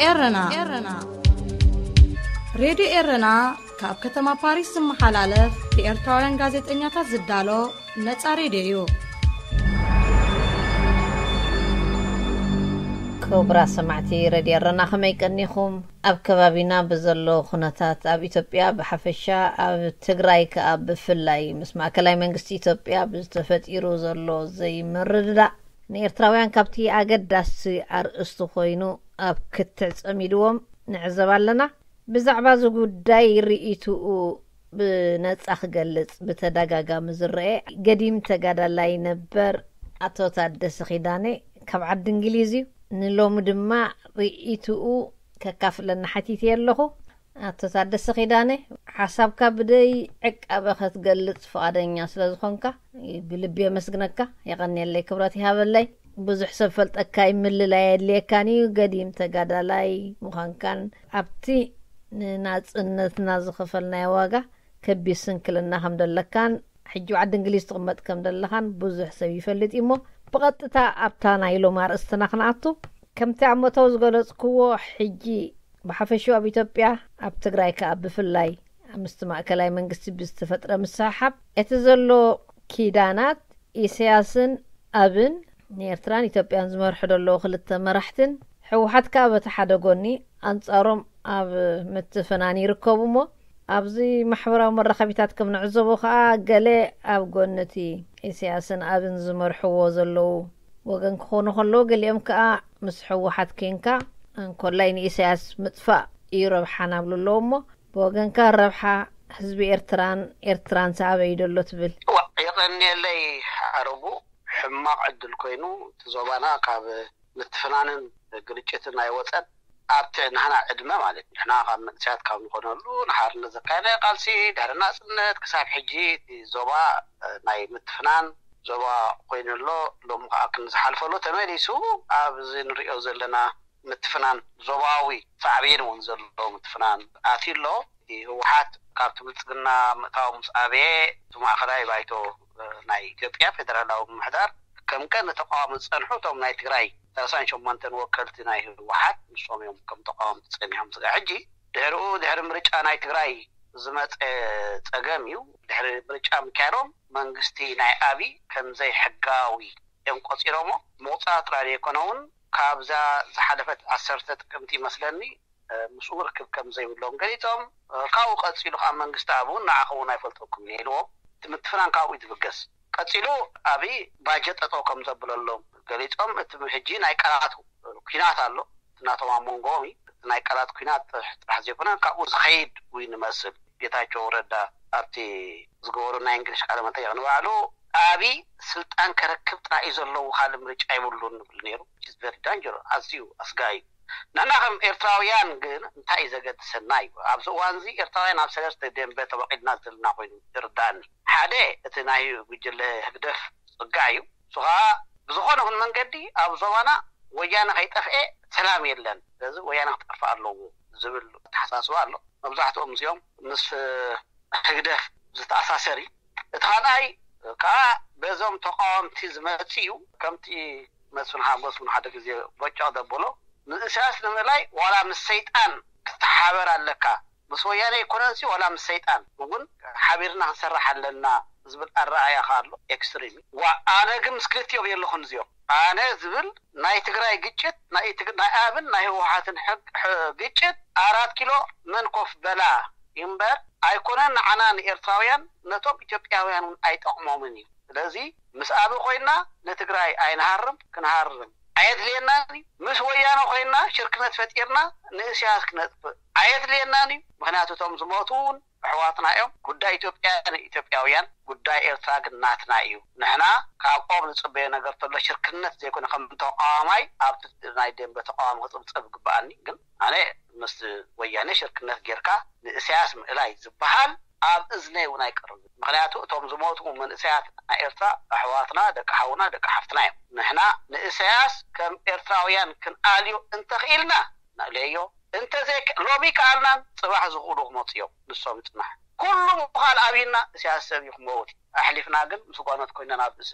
ኤረና። ኤረና። ሬድዮ ኤረና ካብ ከተማ ፓሪስ ዝመሓላለፍ ብኤርትራውያን ጋዜጠኛታት ዝዳሎ ነጻ ሬድዮ እዩ። ክቡራት ሰማዕቲ ሬድዮ ኤረና፣ ከመይ ቀኒኹም? ኣብ ከባቢና ብዘሎ ኩነታት፣ ኣብ ኢትዮጵያ ብሓፈሻ፣ ኣብ ትግራይ ከኣ ብፍላይ፣ ምስ ማእከላይ መንግስቲ ኢትዮጵያ ብዝተፈጢሩ ዘሎ ዘይምርድዳእ፣ ንኤርትራውያን ካብቲ ኣገዳሲ ኣርእስቲ ኮይኑ ኣብ ክትዕ ጸሚድዎም ንዕዘብ ኣለና። ብዛዕባ እዚ ጉዳይ ርእይትኡ ብነጻ ክገልጽ ብተደጋጋሚ ዝረኤ ገዲም ተጋዳላይ ነበር ኣቶ ታደሰ ኪዳነ ካብ ዓዲ እንግሊዝ እዩ። ንሎሚ ድማ ርእይትኡ ከካፍለና ሓቲተ ኣለኹ። ኣቶ ታደሰ ኪዳነ፣ ሓሳብካ ብደይ ዕቃበ ክትገልጽ ፍቓደኛ ስለ ዝኾንካ ብልቢ የመስግነካ። የቐንየለይ፣ ክብረት ይሃበለይ። ብዙሕ ሰብ ፈልጠካ ይምልላይ የድልየካን እዩ። ገዲም ተጋዳላይ ምዃንካን ኣብቲ ንናጽነትና ዝኸፈልናዮ ዋጋ ከቢድ ስንክልና ከም ዘለካን ሕጂ ዓዲ እንግሊዝ ትቕመጥ ከም ዘለኻን ብዙሕ ሰብ ይፈልጥ እዩ። እሞ ብቐጥታ ኣብታ ናይ ሎም ኣርእስትና ክንኣቱ። ከምቲ ኣብ መእተዊ ዝገለጽክዎ፣ ሕጂ ብሓፈሽኡ ኣብ ኢትዮጵያ፣ ኣብ ትግራይ ከኣ ብፍላይ ምስቲ ማእከላይ መንግስቲ ብዝተፈጥረ ምስሕሓብ፣ እቲ ዘሎ ኪዳናት ኢሳያስን ኣብን ንኤርትራን ኢትዮጵያን ዝመርሑ ዘለዉ ክልተ መራሕትን፣ ህወሓት ከኣ በቲ ሓደ ጎኒ ኣንጻሮም ኣብ ምትፍናን ይርከቡ። እሞ ኣብዚ ማሕበራዊ መራኸቢታት ከም ንዕዘቦ ከኣ፣ ገለ ኣብ ጎኒ እቲ ኢሳያስን ኣብን ዝመርሕዎ ዘለዉ ወገን ክኾኑ ከለዉ፣ ገሊኦም ከኣ ምስ ህወሓት ኬንካ እንኮላይ ንኢሳያስ ምጥፋእ እዩ ረብሓና ብሉ ኣለዉ። እሞ ብወገንካ ረብሓ ህዝቢ ኤርትራን ኤርትራን ኣበይ ደሎ ትብል? ዋ፣ የቐንየለይ ኣረጉ። ሕማቕ ዕድል ኮይኑ፣ እቲ ዞባና ካብ ምትፍናንን ግርጭትን ኣይወጸን። ኣብቲ ናህና ዕድመ ማለት ንሕና ካብ መንእሰያት ካብ ንኾነሉ ንሓርነት ዘካየድናዮ ቃልሲ ድሕሪ ናጽነት ክሳብ ሕጂ እቲ ዞባ፣ እ፣ ናይ ምትፍናን ዞባ ኮይኑ ኣሎ። ሎሚ ከኣ ክንዝሓልፈሉ ተመሊሱ ኣብዚ ንሪኦ ዘለና ምትፍናን ዞባዊ ሳዕቤን እውን ዘለዎ ምትፍናን ኣትዩ ኣሎ። እቲ ህወሓት ካብቲ ብልጽግና ምእታው ምስ ኣበየ፣ እቲ ማእኸላይ ባይቶ፣ እ፣ ናይ ኢትዮጵያ ፌደራላዊ ምምሕዳር ከም ቀንዲ ተቃዋሚ ዝጸንሑ እቶም ናይ ትግራይ ሰላሳን ሸሞንተን ወከልቲ ናይ ህወሓት ንሶም እዮም ከም ተቃወምቲ ጸኒሖም። ስጋዕ ሕጂ ድሕሪኡ ድሕሪ ምርጫ ናይ ትግራይ ዝመጸ ጸገም እዩ። ድሕሪ ምርጫ ምክያዶም መንግስቲ ናይ ኣብይ ከም ዘይሕጋዊ እዮም ቆጺሮሞ። ምቑጻር ጥራይ ዘይኮነ እውን ካብዛ ዝሓለፈት ዓሰርተ ጥቅምቲ ይመስለኒ፣ እ፣ ምስኡ ርክብ ከም ዘይብሎም ገሊጾም፣ እ፣ ካብኡ ቀጺሉ ከዓ መንግስቲ ኣብ እውን ንዓኹም እውን ኣይፈልጠኩም ኢልዎም። እቲ ምትፍናን ካብኡ እዩ ዝብገስ። ቀጺሉ ኣብይ ባጀት ጠጠው ከም ዘብለሎም ገሊጾም። እቲ ሕጂ ናይ ቃላት ኩናት ኣሎ፣ እቲ ናቶም ኣብ መንጎኦም እዩ። እቲ ናይ ቃላት ኩናት ጥራሕ ዘይኮነ ካብኡ ዝኸይድ እዩ ንመስል። ጌታቸው ረዳ ኣብቲ ዝገበሩ ናይ እንግሊሽ ቃለ መጠይቕ ንባዕሉ ኣብይ ስልጣን ከረክብ ጥራይ እዩ ዘለዎ፣ ካልእ ምርጫ የብሉን ንብል ነይሩ። Which is very dangerous፣ ኣዝዩ ኣስጋኢ እዩ። ንሕና ከም ኤርትራውያን ግን እንታይ እዩ ዘገድሰና እዩ። ኣብዚ እዋን እዚ ኤርትራውያን ኣብ ሰለስተ ደንበ ተበቒልና ዘለና ኮይኑ ይርዳእኒ። ሓደ እቲ ናይ ጉጅለ ህግደፍ ጽጋዕ እዩ። እሱ ኸኣ ብዝኾነ ይኹን መንገዲ ኣብ ዞባና ወያነ ከይጠፍኤ ሰላም የለን። ስለዚ ወያነ ክጠፍእ ኣለዎ ዝብል ኣተሓሳስባ ኣሎ። መብዛሕትኦም እዚኦም ምስ ህግደፍ ዝተኣሳሰር እዩ። እቲ ካልኣይ ከኣ በዞም ተቃወምቲ ዝመጽእ እዩ። ከምቲ መስፍን ሓጎስ እውን ሓደ ግዜ ቦጨቕ ዘበሎ፣ ንእስያስ ንምእላይ ዋላ ምስ ሰይጣን ክትሓበር ኣለካ። ምስ ወያነ ኣይኮነንሲ ዋላ ምስ ሰይጣን እውን ሓቢርና ክንሰርሕ ኣለና ዝብል ኣረኣእያ ከኣ ኣሎ። ኤክስትሪም። ዋ፣ ኣነ ግን ምስ ክልቲኦም የለኹን እዚኦም። ኣነ ዝብል ናይ ትግራይ ግጭት፣ ናይ ትግ-፣ ናይ ኣብን ናይ ህወሓትን ሕግ-፣ ሕ-፣ ግጭት ኣራት ኪሎ መን ኮፍ በላ እምበር ኣይኮነን ንዓና ንኤርትራውያን፣ ነቶም ኢትዮጵያውያን እውን ኣይጠቕሞምን እዩ። ስለዚ ምስ ኣብ ኮይና ንትግራይ ኣይንሃርም፣ ክንሃርም ኣየድልየናን እዩ። ምስ ወያነ ኮይና ሽርክነት ፈጢርና ንእስያስ ክነጥፍእ ኣየድልየናን እዩ። ምኽንያቱ እቶም ዝሞቱ እውን ኣሕዋትና እዮም። ጉዳይ ኢትዮጵያ ንኢትዮጵያውያን፣ ጉዳይ ኤርትራ ግን ናትና እዩ። ንሕና ካብ ኦም ንጽበዮ ነገር ተሎ ሽርክነት ዘይኮነ ከም ተቃዋማይ ኣብቲ ናይ ደንበ ተቃዋሚ ክጽብጸብ ይግበኣኒ። ግን ኣነ ምስ ወያነ ሽርክነት ጌርካ ንእስያስ ምእላይ ዝበሃል ኣብ እዝነይ እውን ኣይቀርብን። ምኽንያቱ እቶም ዝሞቱ መንእሰያት ናይ ኤርትራ ኣሕዋትና፣ ደቂ ሓውና፣ ደቂ ሓፍትና እዮም። ንሕና ንእስያስ ከም ኤርትራውያን ክንኣልዮ እንተኽኢልና ነእለዮ። እንተዘይከ-፣ ሎሚ ከኣልናን ጽባሕ ዝኽእሉ ክመጹ እዮም። ንሶም ይጽናሕ። ኩሉ ምዃል ኣብይና እስያስ ሰብ እዩ ክመውት። ኣሕሊፍና ግን ምስ ጓኖት ኮይና ናብ እስ-፣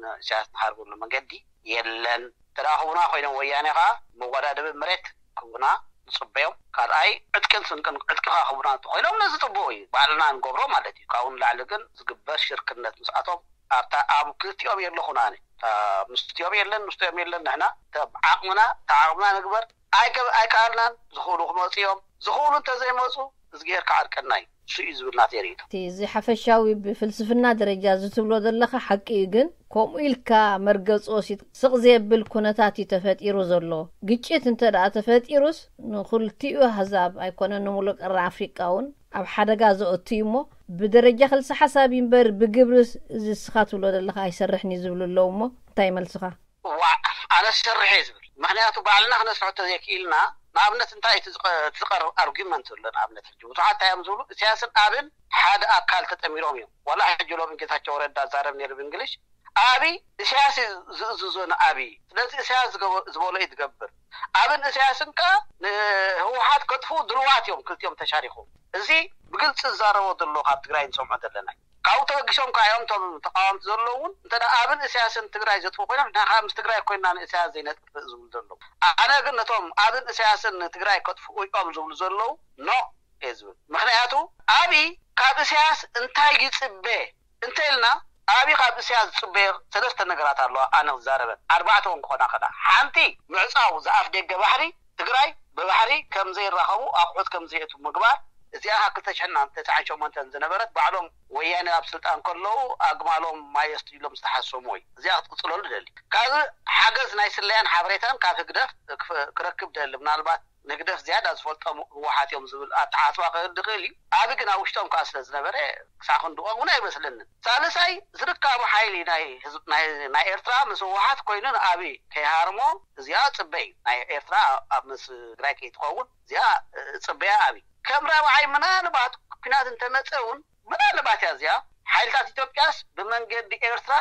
ን-፣ እስያስ ንሃርበሉ መንገዲ የለን። ተራኽቡና ኮይኖም ወያኔ ኸኣ መወዳደቢ መሬት ክቡና ንፅበዮም። ካልኣይ ዕጥቅን ስንቅን ዕጥቅኻ ክቡና እንተኮይኖም ነዚ ፅቡቅ እዩ፣ ባዕልና ንገብሮ ማለት እዩ። ካብኡ ንላዕሊ ግን ዝግበር ሽርክነት ምስኣቶም ኣብታ ኣብ ክልቲኦም የለኹን ኣነ። እታ ምስቲኦም የለን ምስቲኦም የለን፣ ንሕና እተ ዓቕምና እታ ዓቕምና ንግበር። ኣይከ- ኣይከኣልናን፣ ዝኽእሉ ክመፁ እዮም። ዝኽእሉ እንተዘይመፁ እዝግሄር ክዓርቀና እዩ። እሱ እዩ ዝብል ናተይ ርእይቶ። እቲ እዚ ሓፈሻዊ ብፍልስፍና ደረጃ እዚ ትብሎ ዘለኻ ሓቂ እዩ፣ ግን ከምኡ ኢልካ መርገፂ ወሲድ ስቕ ዘብል ኩነታት እዩ ተፈጢሩ ዘሎ። ግጭት እንተ ደኣ ተፈጢሩስ ንኽልቲኡ ኣህዛብ ኣይኮነን፣ ንምሉእ ቀርኒ ኣፍሪቃ እውን ኣብ ሓደጋ ዘእቱ እዩ። እሞ ብደረጃ ክልሲ ሓሳብ እዩ እምበር ብግብርስ እዚ እስኻ ትብሎ ዘለኻ ኣይሰርሕን እዩ ዝብሉ ኣለዉ። እሞ እንታይ መልስኻ? ዋዕ ኣነ ዝሰርሕ እየ ዝብል። ምክንያቱ ባዕልና ክነስርሖ ተዘይክኢልና፣ ንኣብነት እንታይ እቲ ዝቀ- እቲ ዝቀርብ ኣርጊመንት ኣሎ። ንኣብነት ሕጂ ብዙሓት እንታይ እዮም ዝብሉ፣ ኢሳያስን ኣብን ሓደ ኣካል ተጠሚሮም እዮም። ዋላ ሕጂ ሎሚ ጌታቸው ረዳ ዛረብ ነይሩ ብእንግሊሽ፣ ኣብይ ኢሳያስ እዩ ዝእዝዞ ንኣብይ። ስለዚ ኢሳያስ ዝገበ- ዝበሎ እዩ ዝገብር። ኣብን ኢሳያስን ከ ንህወሓት ከጥፍኡ ድልዋት እዮም ክልቲኦም ተሻሪኮም። እዚ ብግልፂ ዝዛረቦ ዘሎ ካብ ትግራይ ንሰምዖ ዘለና እዩ። ካብኡ ተበጊሶም ከ እዮም እቶም ተቃወምቲ ዘለዉ እውን እንተ ኣብን ኢሳያስን ትግራይ ዘጥፍኡ ኮይኖም ንሕና ምስ ትግራይ ኮይንና ንኢሳያስ ዘይነጥፍእ ዝብሉ ዘለዉ። ኣነ ግን ነቶም ኣብን ኢሳያስን ንትግራይ ከጥፍኡ እዮም ዝብሉ ዘለዉ ኖ እየ ዝብል። ምክንያቱ ኣብይ ካብ ኢሳያስ እንታይ ይፅበ እንተ ኢልና ኣብይ ካብ ኢሳያስ ዝፅበዮ ሰለስተ ነገራት ኣለዋ። ኣነ ክዛረበን ኣርባዕተ እውን ክኾና ከላ ሓንቲ ምዕፃው ዝኣፍ ደገ ባሕሪ ትግራይ ብባሕሪ ከም ዘይራኸቡ ኣቑሑት ከም ዘየእቱ ምግባር። እዚኣ ካብ ክልተ ሽሕን ተስዓን ሸሞንተን ዝነበረት ባዕሎም ወያነ ኣብ ስልጣን ከለዉ ኣግማሎም ማይ የስትይሎም ዝተሓሰሙ እዩ። እዚኣ ክትቅፅለሉ ደሊ። ካብ ሓገዝ ናይ ስለያን ሓበሬታን ካብ ህግደፍ ክረክብ ደሊ። ምናልባት ንህግደፍ ዝያዳ ዝፈልጦም ህወሓት እዮም ዝብል ኣተሓስባ ክህል ድኽእል እዩ። ኣብይ ግን ኣብ ውሽጦም ከዓ ስለ ዝነበረ ክሳዕ ክንድኦም እውን ኣይመስለንን። ሳልሳይ ዝርካቡ ሓይሊ ናይ ህዝብ ናይ ናይ ኤርትራ ምስ ህወሓት ኮይኑ ንኣብይ ከይሃርሞ እዚኣ ፅበይ ናይ ኤርትራ ኣብ ምስ ትግራይ ከይትኸውን እዚኣ ፅበያ ኣብይ ከም ራብዓይ ምናልባት ኩናት እንተመፀ እውን ምናልባት እያ እዚኣ ሓይልታት ኢትዮጵያስ ብመንገዲ ኤርትራ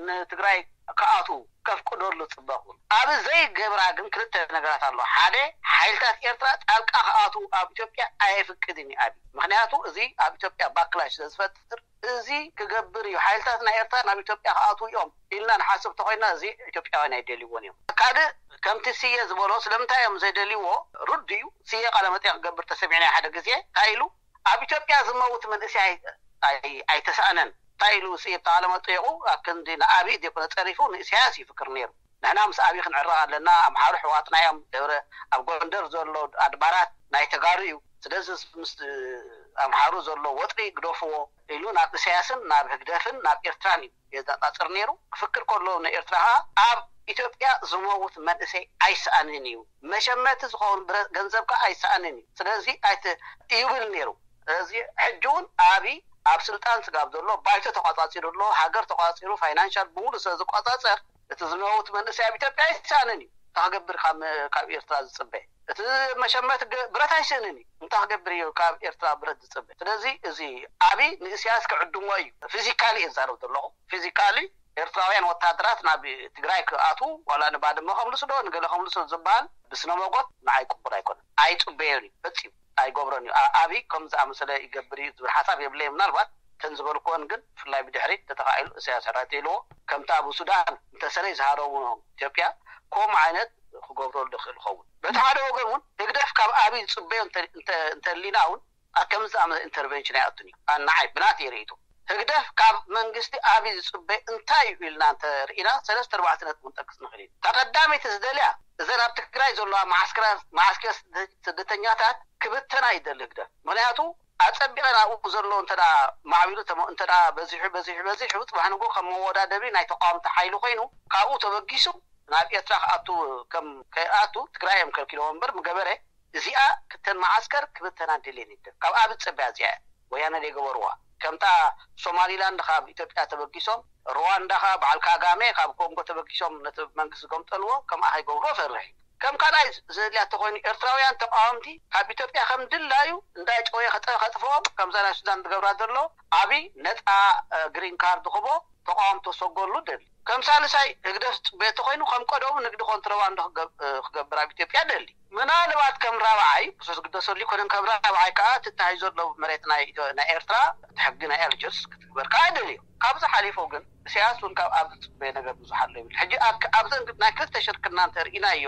ንትግራይ ክኣትዉ ከፍቅደሉ ፅበኹ። ኣብ ዘይገብራ ግን ክልተ ነገራት ኣሎ። ሓደ ሓይልታት ኤርትራ ጣልቃ ክኣትዉ ኣብ ኢትዮጵያ ኣየፍቅድን እዩ ኣብ ምክንያቱ እዚ ኣብ ኢትዮጵያ ባክላሽ ስለዝፈጥር እዚ ክገብር እዩ። ሓይልታት ናይ ኤርትራ ናብ ኢትዮጵያ ክኣትዉ እዮም ኢልና ንሓስብ ተኮይና እዚ ኢትዮጵያውያን ኣይደልይዎን እዮም። ካልእ ከምቲ ስየ ዝበሎ ስለምንታይ እዮም ዘይደልይዎ ርዱ እዩ። ስየ ቃለ መጠይቅ ክገብር ተሰሚዕና ሓደ ግዜ እንታይ ኢሉ ኣብ ኢትዮጵያ ዝመውት መንእሰይ ኣይተሳእነን እንታይ ኢሉ ስየ ብተቃለ መጠይቁ ኣብ ክንዲ ንኣብይ ዘይኮነ ፀሪፉ ንእሳያስ ይፍክር ነይሩ። ንሕና ምስ ኣብይ ክንዕረቕ ኣለና። ኣምሓሩ ሕዋትና እዮም። ደብረ ኣብ ጎንደር ዘሎ ኣድባራት ናይ ተጋሩ እዩ። ስለዚ ምስ ኣምሓሩ ዘሎ ወጥሪ ግደፍዎ ኢሉ ናብ እሳያስን ናብ ህግደፍን ናብ ኤርትራን እዩ የነጻጽር ነይሩ። ክፍክር ከሎ ንኤርትራ ኸኣ ኣብ ኢትዮጵያ ዝመውት መንእሰይ ኣይሰኣንን እዩ። መሸመቲ ዝኸውን ብረት ገንዘብ ከኣ ኣይሰኣንን እዩ። ስለዚ ኣይተ ይብል ነይሩ። ስለዚ ሕጂ እውን ኣብይ ኣብ ስልጣን ስጋብ ዘሎ ባይቶ ተቋጻጺሩ ኣሎ። ሃገር ተቋጺሩ ፋይናንሻል ብምሉእ ስለ ዝቆጻጸር እቲ ዝመውት መንእሰይ ኣብ ኢትዮጵያ ኣይሰኣንን እዩ። እንታይ ክገብር ካብ ካብ ኤርትራ ዝጽበ? እቲ መሸመቲ ገ- ብረት ኣይስእንን እዩ። እንታይ ክገብር እዩ ካብ ኤርትራ ብረት ዝጽበ? ስለዚ እዚ ኣብይ ንእስያስ ክዕድሞ እዩ። ፊዚካሊ እየ ዝዛረብ ዘለኹ። ፊዚካሊ ኤርትራውያን ወታደራት ናብ ትግራይ ክኣትዉ ዋላ ንባድመ ከምልሱ ዶ ንገለ ከምልሱ ዝበሃል ብስነ መጎት ንዓይ ቅቡል ኣይኮነን። ኣይጽበዮን እዩ ፈጺሙ። ኣይገብሮን እዩ። ኣ- ኣብይ ከም ዝኣመሰለ ይገብር እዩ ዝብል ሓሳብ የብለይ። ምናልባት ተን ዝበልክወን ግን ብፍላይ ብድሕሪት ተተኻኢሉ እሳያስ ሕራይ ተይልዎ ከምቲ ኣብ ሱዳን እንተሰነይ ዝሃረሙ ኢትዮጵያ ከምኡ ዓይነት ክገብረሉ ይኽእል ይኸውን። በቲ ሓደ ወገን እውን ህግደፍ ካብ ኣብይ ዝፅበዮ እንተ- እንተ- እንተሊና እውን ኣብ ከምዚ ዝኣመሰለ ኢንተርቨንሽን ኣይኣቱን እዩ። ኣነ ንዓይ ብናተይ ርእይቶ ህግደፍ ካብ መንግስቲ ኣብይ ዝፅበ እንታይ እዩ ኢልና እንተርኢና ሰለስተ ኣርባዕተ ነጥቢ ክንጠቅስ ንኽእል ኢና። እታ ቀዳመይቲ ዝደልያ እዘን ኣብ ትግራይ ዘለዋ መዓስከራት መዓስከር ስደተኛታት ክብተና ይደሊ ህግደፍ። ምክንያቱ ኣጸቢቐን ኣብኡ ዘሎ እንተ ማዕቢሉ እንተ በዚሑ በዚሑ በዚሑ ፅባሕ ንጎ ከም መወዳደቢ ናይ ተቃወምቲ ሓይሊ ኮይኑ ካብኡ ተበጊሱ ናብ ኤርትራ ክኣቱ ከም ከይኣቱ ትግራይ እዮም ከልኪልዎ እምበር ምገበረ እዚኣ ክተን መዓስከር ክብተና ድሌን ይደል ካብ ኣብ ዝፀበያ እዚኣ እያ ወያነ ዘይገበርዋ ከምታ ሶማሊላንድ ካብ ኢትዮጵያ ተበጊሶም ሩዋንዳ ከዓ በዓል ካጋሜ ካብ ኮንጎ ተበጊሶም ነቲ መንግስቲ ገምጠልዎ ከምኣ ከይገብርዎ ፈርሕ እዩ ከም ካልኣይ ዘድልያ እንተኮይኑ ኤርትራውያን ተቃወምቲ ካብ ኢትዮጵያ ከም ድላዩ እንዳጨወየ ከጥፍኦም ከምዛ ናይ ሱዳን ዝገብራ ዘሎ ኣብይ ነፃ ግሪን ካርድ ክቦ ተቃወምቲ ተሰጎሉ ደሊ ከም ሳልሳይ ህግደፍ ዝፅበዮ እንተኮይኑ ከም ቀደሙ ንግዲ ኮንትሮባንዶ ክገብር ኣብ ኢትዮጵያ ደሊ ምናልባት ከም ራብዓይ ብዙሕ ዝግደሰሉ ይኮነን ከም ራብዓይ ከዓ ትታሂ ዘሎ መሬት ናይ ኤርትራ ሕጊ ናይ ኣልጀርስ ክትግበር ከዓ ደልዮ ካብዚ ሓሊፎ ግን ኢሳያስ እውን ካብ ኣብ ዝፅበዮ ነገር ብዙሕ ኣሎ ይብል ሕጂ ኣብዚ ናይ ክልተ ሽርክና እንተርኢናዮ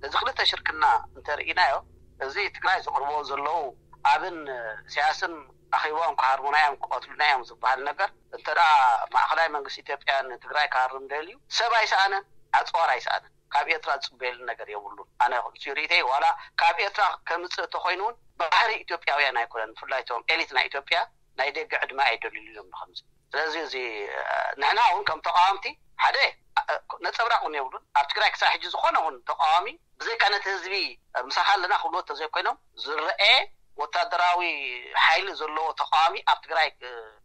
እዚ ክልተ ሽርክና እንተርኢናዮ፣ እዚ ትግራይ ዘቕርቦ ዘለዉ ኣብን ኢሳያስን ኣኺቦም ክሃርሙና እዮም፣ ክቐትሉና እዮም ዝበሃል ነገር፣ እንተ ደኣ ማእኸላይ መንግስቲ ኢትዮጵያ ንትግራይ ክሃርም ደልዩ፣ ሰብ ኣይሰኣነን፣ ኣፅዋር ኣይሰኣነን። ካብ ኤርትራ ዝፅበየሉ ነገር የብሉን። ኣነ ርእይተይ፣ ዋላ ካብ ኤርትራ ከምፅእ እንተኮይኑ እውን፣ ባህሪ ኢትዮጵያውያን ኣይኮነን። ብፍላይ እቶም ኤሊት ናይ ኢትዮጵያ፣ ናይ ደገ ዕድመ ኣይደልዩሉ እዮም ንኸምዚ። ስለዚ እዚ ንሕና እውን ከም ተቃወምቲ ሓደ ነፀብራቅ እውን የብሉን። ኣብ ትግራይ ክሳብ ሕጂ ዝኾነ እውን ተቃዋሚ፣ ብዘይካ ነቲ ህዝቢ ምሳኻ ኣለና ክብልዎ እንተዘይኮይኖም፣ ዝረአ ወታደራዊ ሓይሊ ዘለዎ ተቃዋሚ ኣብ ትግራይ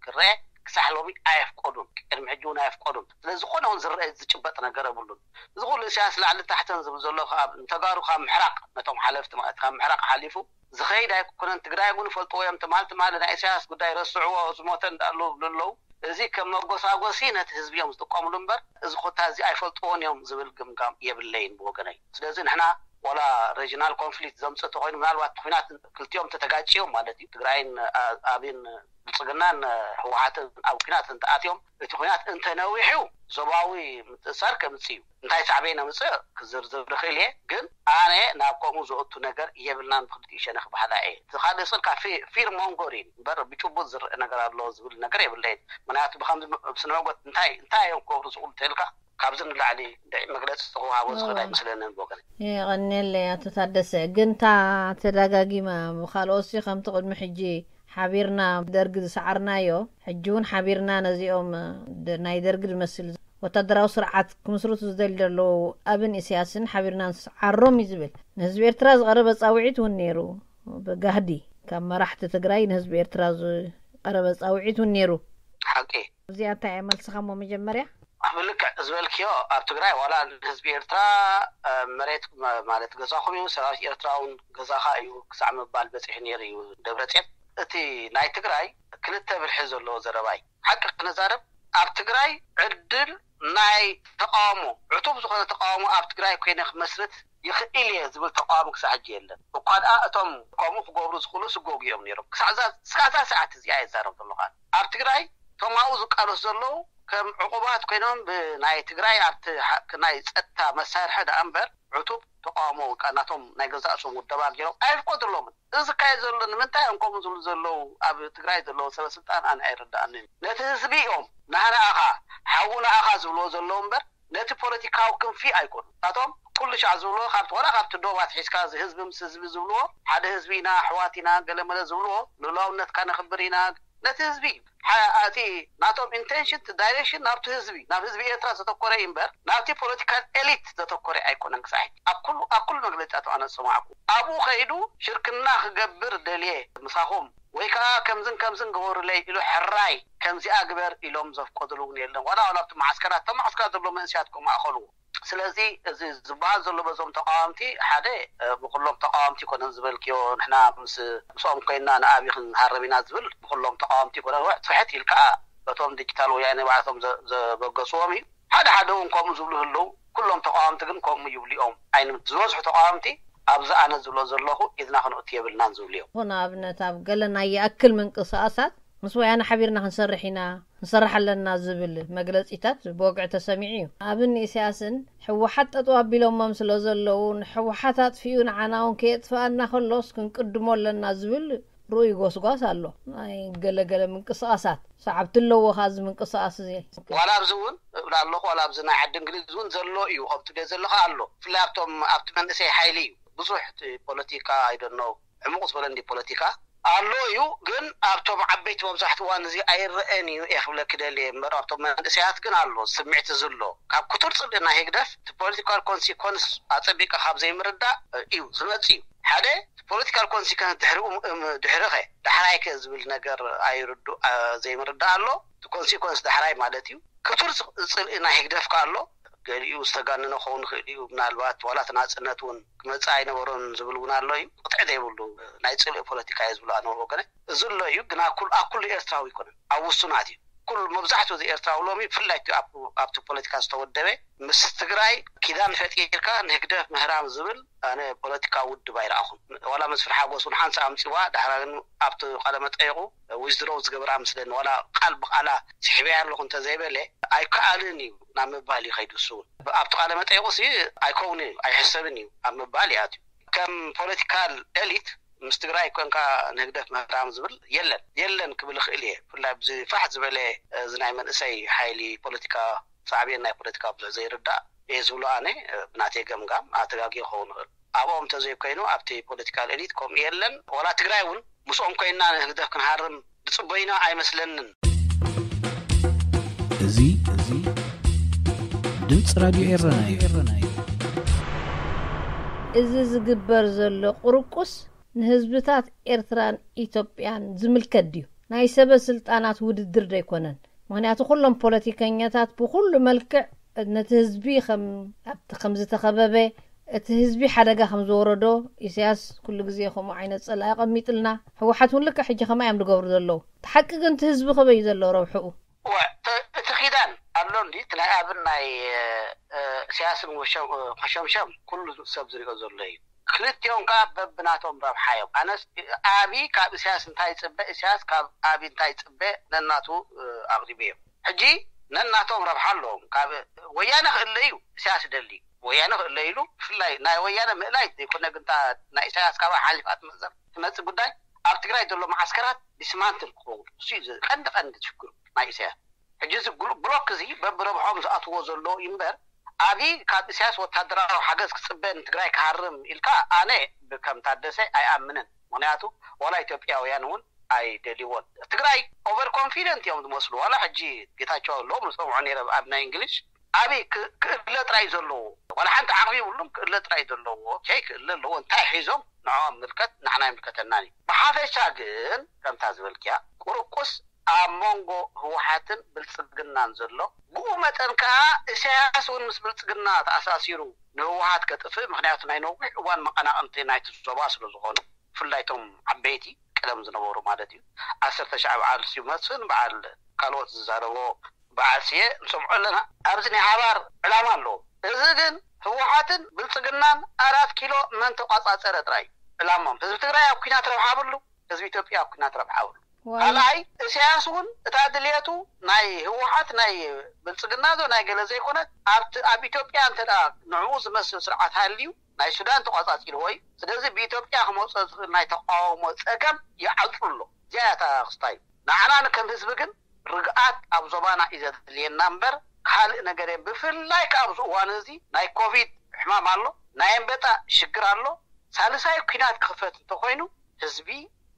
ክረአ ክሳዕ ሎሚ ኣየፍቀዱን፣ ቅድሚ ሕጂ እውን ኣየፍቀዱን። ስለዚ ዝኾነ እውን ዝረአ ዝጭበጥ ነገር የብሉን። እዚ ኩሉ ኢሳያስ ላዕሊ ታሕተን ዝብል ዘሎ ካብ ንተጋሩ ካብ ምሕራቅ፣ ነቶም ሓለፍቲ ማለት ካብ ምሕራቅ ሓሊፉ ዝኸይድ ኣይኮነን። ትግራይ እውን ይፈልጥዎ እዮም። ትማል ትማል ናይ ኢሳያስ ጉዳይ ረስዕዎ፣ ዝሞተ እንዳሉ ዝብሉ ኣለዉ። እዚ ከም መጎሳጎሲ ነቲ ህዝቢ እዮም ዝጥቀምሉ እምበር፣ እዚ ኮታ እዚ ኣይፈልጥዎን እዮም ዝብል ግምጋም የብለይን ብወገነይ። ስለዚ ንሕና ዋላ ሬጂናል ኮንፍሊክት ዘምፅእ ተኮይኑ፣ ምናልባት ኩናት ክልቲኦም ተተጋጭዮም ማለት እዩ፣ ትግራይን ኣ- ኣብን ብልፅግናን ህወሓትን ኣብ ኩናት እንተኣትዮም፣ እቲ ኩናት እንተነዊሑ ዞባዊ ምትእሳር ከምፅእ እዩ። እንታይ ሳዕቤን የምፅእ ክዝርዝር ይኽእል እየ፣ ግን ኣነ ናብ ከምኡ ዘእቱ ነገር የብልናን ብክልቲኡ ሸነኽ በሃላይ እየ። እቲ ካልእ ስል ካብ ፊ- ፊር ሞንጎሪንግ እምበር ብጭቡጥ ዝረአ ነገር ኣሎ ዝብል ነገር የብለይን። ምክንያቱ ብከምዚ ስነ መጎት እንታይ እንታይ እዮም ክገብሩ ዝኽእሉ ተልካ ካብዚ ንላዕሊ እንድዒ መግለፂ ክወሃቦ ዝኽእል ኣይመስለንን ብወገን። የቐንየለይ ኣቶ ታደሰ። ግን እታ ተደጋጊማ ብካልኦትሲ ከምቲ ቅድሚ ሕጂ ሓቢርና ደርጊ ዝሰዓርናዮ፣ ሕጂ እውን ሓቢርና ነዚኦም ደ- ናይ ደርጊ ዝመስል ወታደራዊ ስርዓት ክምስርቱ ዝደሊ ዘለዉ ኣብን ኢሳያስን ሓቢርና ንስዓሮም እዩ ዝብል። ንህዝቢ ኤርትራ ዝቐረበ ጻውዒት እውን ነይሩ። ብጋህዲ ካብ መራሕቲ ትግራይ ንህዝቢ ኤርትራ ዝቐረበ ጻውዒት እውን ነይሩ። ሓቂ። እዚኣ እንታይ እያ መልስኻ እሞ መጀመርያ? ኣብ ልክዕ ዝበልክዮ፣ ኣብ ትግራይ ዋላ ንህዝቢ ኤርትራ መሬት ማለት ገዛኹም እዩ፣ ሰራዊት ኤርትራ እውን ገዛኻ እዩ ክሳዕ ምባል በፂሑ ነይሩ እዩ ደብረፅዮን። እቲ ናይ ትግራይ ክልተ ብልሒ ዘለዎ ዘረባ እዩ። ሓቂ ክነዛረብ፣ ኣብ ትግራይ ዕድል ናይ ተቃውሞ፣ ዕቱብ ዝኾነ ተቃውሞ ኣብ ትግራይ ኮይነ ክመስርት ይኽእል እየ ዝብል ተቃዋሚ ክሳዕ ሕጂ የለን። እኳ ደኣ እቶም ከምኡ ክገብሩ ዝኽእሉ ስጎጉ እዮም ነይሮም። ክሳዕ እዛ እስካዕ እዛ ሰዓት እዚኣ እየ ዝዛረብ ዘለኹ። ኣብ ትግራይ እቶም ኣብኡ ዝቃለሱ ዘለዉ ከም ዕቑባት ኮይኖም ብናይ ትግራይ ኣብቲ ሓ- ናይ ጸጥታ መሳርሒ ደኣ እምበር ዕቱብ ተቃውሞ ወይ ከዓ ናቶም ናይ ገዛእ ርእሶም ውደባ ገይሮም ኣይፍቀዱሎምን። እዚ ዝካየድ ዘሎ ንምንታይ እዮም ከምኡ ዝብሉ ዘለዉ? ኣብ ትግራይ ዘለዉ ሰበ ስልጣን ኣነ ኣይረዳኣንን። ነቲ ህዝቢ እዮም ናህና ኢኻ ሓውና ኢኻ ዝብልዎ ዘለዉ እምበር ነቲ ፖለቲካዊ ክንፊ ኣይኮኑን። ንሳቶም ኩሉ ሻዕ ዝብልዎ ካብቲ ዋላ ካብቲ ዶብ ኣትሒዝካ እዚ ህዝቢ ምስ ህዝቢ ዝብልዎ ሓደ ህዝቢ ኢና ኣሕዋት ኢና ገለመለ ዝብልዎ ልኡላውነትካ ነኽብር ኢና ነቲ ህዝቢ ሓ- እቲ ናቶም ኢንቴንሽን ዳይሬክሽን ናብቲ ህዝቢ ናብ ህዝቢ ኤርትራ ዘተኮረ እዩ እምበር ናብቲ ፖለቲካል ኤሊት ዘተኮረ ኣይኮነን። ክሳዕ ሕጂ ኣብ ኩሉ ኣብ ኩሉ መግለጫ ኣነ ዝሰማዕኩ ኣብኡ ከይዱ ሽርክና ክገብር ደልየ ምሳኹም ወይ ከዓ ከምዝን ከምዝን ግበሩለይ ኢሉ ሕራይ ከምዚኣ ግበር ኢሎም ዘፍቀዱሉ እውን የለን። ዋላ ዋላ ኣብቲ መዓስከራት እቶም መዓስከራት ዘሎ መንእሰያት ክማእኸሉ ስለዚ እዚ ዝበሃል ዘሎ በዞም ተቃዋምቲ ሓደ ብኩሎም ተቃዋምቲ ይኮነን ዝበልክዮ ንሕና ምስ ምስኦም ኮይንና ንኣቢ ክንሃረም ኢና ዝብል ብኩሎም ተቃዋምቲ ይኮነን። ውሕ ትሕት ኢልካ በቶም ዲጂታል ወያኔ ባዕላቶም ዘበገስዎም እዩ። ሓደ ሓደ እውን ከምኡ ዝብሉ ህለው ኩሎም ተቃዋምቲ ግን ከምኡ ይብሉ እዮም። ኣይንም ዝበዝሑ ተቃዋምቲ ኣብዚ ኣነ ዝብሎ ዘለኹ ኢድና ክንእቱ የብልናን ዝብሉ እዮም። ንኣብነት ኣብ ገለ ናይ ይኣክል ምንቅስቃሳት ምስ ወያነ ሓቢርና ክንሰርሕ ኢና ክንሰርሕ ኣለና ዝብል መግለፂታት ብወግዒ ተሰሚዑ እዩ። ኣብን ኢሳያስን ህወሓት ጠጠው ኣቢሎሞም ስለ ዘለዉ ንህወሓት ኣጥፊኡ ንዓና እውን ከየጥፍኣና ከሎስ ክንቅድሞ ኣለና ዝብል ርኡይ ጎስጓስ ኣሎ። ናይ ገለገለ ምንቅስቃሳት ሰዓብቲ ኣለዎ ከ እዚ ምንቅስቃስ እዚ? ዋላ ኣብዚ እውን እብል ኣለኹ ዋላ ኣብዚ ናይ ዓዲ እንግሊዝ እውን ዘሎ እዩ ከምቲ ደ ዘለካ ኣሎ ብፍላይ ኣብቶም ኣብቲ መንእሰይ ሓይሊ እዩ ብዙሕ እቲ ፖለቲካ ኣይደኖ ዕሙቕ ዝበለ እንዲ ፖለቲካ ኣሎ እዩ ግን ኣብቶም ዓበይቲ መብዛሕቲ እዋን እዚ ኣይረአን እዩ እየ ክብለኪ ደልየ እምበር ኣብቶም መንእሰያት ግን ኣሎ ስምዒት ዝሎ ካብ ክቱር ፅልእና ህግደፍ እቲ ፖለቲካል ኮንሲኮንስ ኣፀቢቀ ካብ ዘይምርዳእ እዩ ዝመፅ እዩ ሓደ ፖለቲካል ኮንሲኮንስ ድሕሪ ድሕሪ ከ ዳሕራይ ከ ዝብል ነገር ኣይርዱ ዘይምርዳእ ኣሎ እቲ ኮንሲኮንስ ዳሕራይ ማለት እዩ ክቱር ፅልኢ ናይ ህግደፍ ከ ኣሎ ገሊኡ ዝተጋነነ ክኸውን ይኽእል እዩ ምናልባት ዋላ እቲ ናፅነት እውን ክመፅእ ኣይነበሮን ዝብል እውን ኣሎ እዩ ቅጥዒ ዘይብሉ ናይ ፅልኢ ፖለቲካ እየ ዝብሎ ኣነ ወገነ እዚ ኣሎ እዩ ግን ኣብ ኩሉ ኤርትራዊ ኣይኮነን ኣብ ውሱናት እዩ ኩሉ መብዛሕትኡ እዚ ኤርትራዊ ሎሚ ብፍላይ እቲ ኣብ- ኣብቲ ፖለቲካ ዝተወደበ ምስ ትግራይ ኪዳን ፈጢርካ ንህግደፍ ምህራም ዝብል ኣነ ፖለቲካዊ ውድብ ኣይረኣኹን። ዋላ መስፍን ሓጎስ እውን ሓንሳእ ኣምፅዋ፣ ዳሕራ ግን ኣብቲ ቃለ መጠይቁ ዊዝድሮው ዝገበራ ምስለኒ፣ ዋላ ቃል ብቃላ ስሕበያ ኣለኹ እንተዘይበለ ኣይከኣልን እዩ ናብ ምባል እዩ ከይዱ። እሱ እውን ኣብቲ ቃለ መጠይቁ ሲ ኣይከውንን እዩ ኣይሕሰብን እዩ ኣብ ምባል እዩ ኣትዩ። ከም ፖለቲካል ኤሊት ምስ ትግራይ ኮንካ ንህግደፍ ምህራም ዝብል የለን የለን ክብል እኽእል እየ። ብፍላይ ብዚ ፋሕ ዝበለ እዚ ናይ መንእሰይ ሓይሊ ፖለቲካ ሳዕቤን ናይ ፖለቲካ ብዙሕ ዘይርዳእ እየ ዝብሎ ኣነ ብናተይ ገምጋም ኣተጋጊ ክኸውን ይኽእል። ኣብኦም እንተዘይኮይኑ ኣብቲ ፖለቲካል ኤሊት ከምኡ የለን። ዋላ ትግራይ እውን ምስኦም ኮይና ንህግደፍ ክንሃርም ዝፅበዩና ኣይመስለንን። እዚ እዚ ድምፂ ራድዮ ኤረና እዩ። እዚ ዝግበር ዘሎ ቁርቁስ ንህዝብታት ኤርትራን ኢትዮጵያን ዝምልከት ድዩ? ናይ ሰበ ስልጣናት ውድድር ዶ ኣይኮነን? ምኽንያቱ ኩሎም ፖለቲከኛታት ብኩሉ መልክዕ ነቲ ህዝቢ ከም ኣብቲ ከም ዝተኸበበ እቲ ህዝቢ ሓደጋ ከም ዝወረዶ ኢሳያስ ኩሉ ግዜ ከምኡ ዓይነት ጸላኢ ኣቐሚጥልና። ህወሓት እውን ልክዕ ሕጂ ከማይ እዮም ዝገብሩ ዘለዉ። እቲ ሓቂ ግን እቲ ህዝቢ ከበይ እዩ ዘሎ ረብሕኡ? እወ፣ እቲ- እቲ ኪዳን ኣሎ እንዲ እቲ ናይ ኣብን ናይ እ፣ ኢሳያስን ወሸም- እ፣ ኮሸምሸም ኩሉ ሰብ ዝሪኦ ዘሎ እዩ። ክልቲኦም ከዓ በብናቶም ረብሓ እዮም። ኣነስ ኣቢ ካብ ኢሳያስ እንታይ ይፅበ፣ ኢሳያስ ካብ ኣቢ እንታይ ይፅበ ነናቱ እ፣ ኣቕሪቡ እዮም። ሕጂ ነናቶም ረብሓ ኣለዎም። ካብ ወያነ ክእለ እዩ ኢሳያስ ደሊ ወያነ ክእለ ኢሉ ብፍላይ ናይ ወያነ ምእላይ ዘይኮነ ግንታ ናይ ኢሳያስ ካብ ሓሊፋ ትመፅእ ትመፅእ ጉዳይ ኣብ ትግራይ ዘሎ መዓስከራት ዲስማንትል ክኸውን እሱ እዩ ቀንዲ ቀንዲ ችግሩ ናይ ኢሳያስ። ሕጂ እዚ ግሉ- ብሎክ እዚ በብረብሖም ዝኣትዎ ዘለዉ እዩ እምበር ኣቢ ካብ ኢሳያስ ወታደራዊ ሓገዝ ክፅበ ንትግራይ ክሃርም ኢልካ ኣነ ብከም ታደሰ ኣይኣምንን። ምክንያቱ ዋላ ኢትዮጵያውያን እውን ኣይደልይዎን። ትግራይ ኦቨር ኮንፊደንት እዮም ዝመስሉ። ዋላ ሕጂ ጌታቸው ኣለዎም ዝሰምዖ ነይረ ኣብ ናይ እንግሊሽ ኣቢ ክ- ክእለ ጥራይ ዘለዎ ዋላ ሓንቲ ዓቕሚ ይብሉም ክእለ ጥራይ ዘለዎ ይ ክእለ ኣለዎ እንታይ ሒዞም ንዕኦም ምልከት ንዓና ይምልከተናን እዩ። ብሓፈሻ ግን ከምታ ዝበልክያ ቁርቁስ ኣብ መንጎ ህወሓትን ብልፅግናን ዘሎ ብኡ መጠን ከዓ ኢሳያስ እውን ምስ ብልፅግና ተኣሳሲሩ ንህወሓት ከጥፍእ ምክንያቱ ናይ ነዊሕ እዋን መቐናቕንቲ ናይቲ ዞባ ስለዝኾኑ ብፍላይ ቶም ዓበይቲ ቀደም ዝነበሩ ማለት እዩ ዓሰርተ ሻዕ በዓል ስዩም መስፍን በዓል ካልኦት ዝዛረቦ በዓል ስየ ንሰምዖ ኣለና። ኣብዚ ናይ ሓባር ዕላማ ኣለዎ። እዚ ግን ህወሓትን ብልፅግናን ኣራት ኪሎ መን ተቋፃፀረ ጥራይ ዕላሞም ህዝቢ ትግራይ ኣብ ኩናት ረብሓ ብሉ ህዝቢ ኢትዮጵያ ኣብ ኩናት ረብሓ ብሉ ካልኣይ ኢሳያስ እውን እታ ድልየቱ ናይ ህወሓት ናይ ብልፅግና ዶ ናይ ገለ ዘይኮነት ኣብቲ ኣብ ኢትዮጵያ እንተ ንዕኡ ዝመስል ስርዓት ሃልዩ ናይ ሱዳን ተቋፃፂርዎ እዩ። ስለዚ ብኢትዮጵያ ክመፅኦ ዝኽእል ናይ ተቃውሞ ፀገም ይዓፅሩ ኣሎ። እዚኣ እያ እታ ክስታይ። ንዓና ከም ህዝቢ ግን ርግኣት ኣብ ዞባና እዩ ዘድልየና እምበር ካልእ ነገር የን። ብፍላይ ከኣ ኣብዚ እዋን እዚ ናይ ኮቪድ ሕማም ኣሎ፣ ናይ ኣንበጣ ሽግር ኣሎ። ሳልሳይ ኩናት ክኽፈት እንተኮይኑ ህዝቢ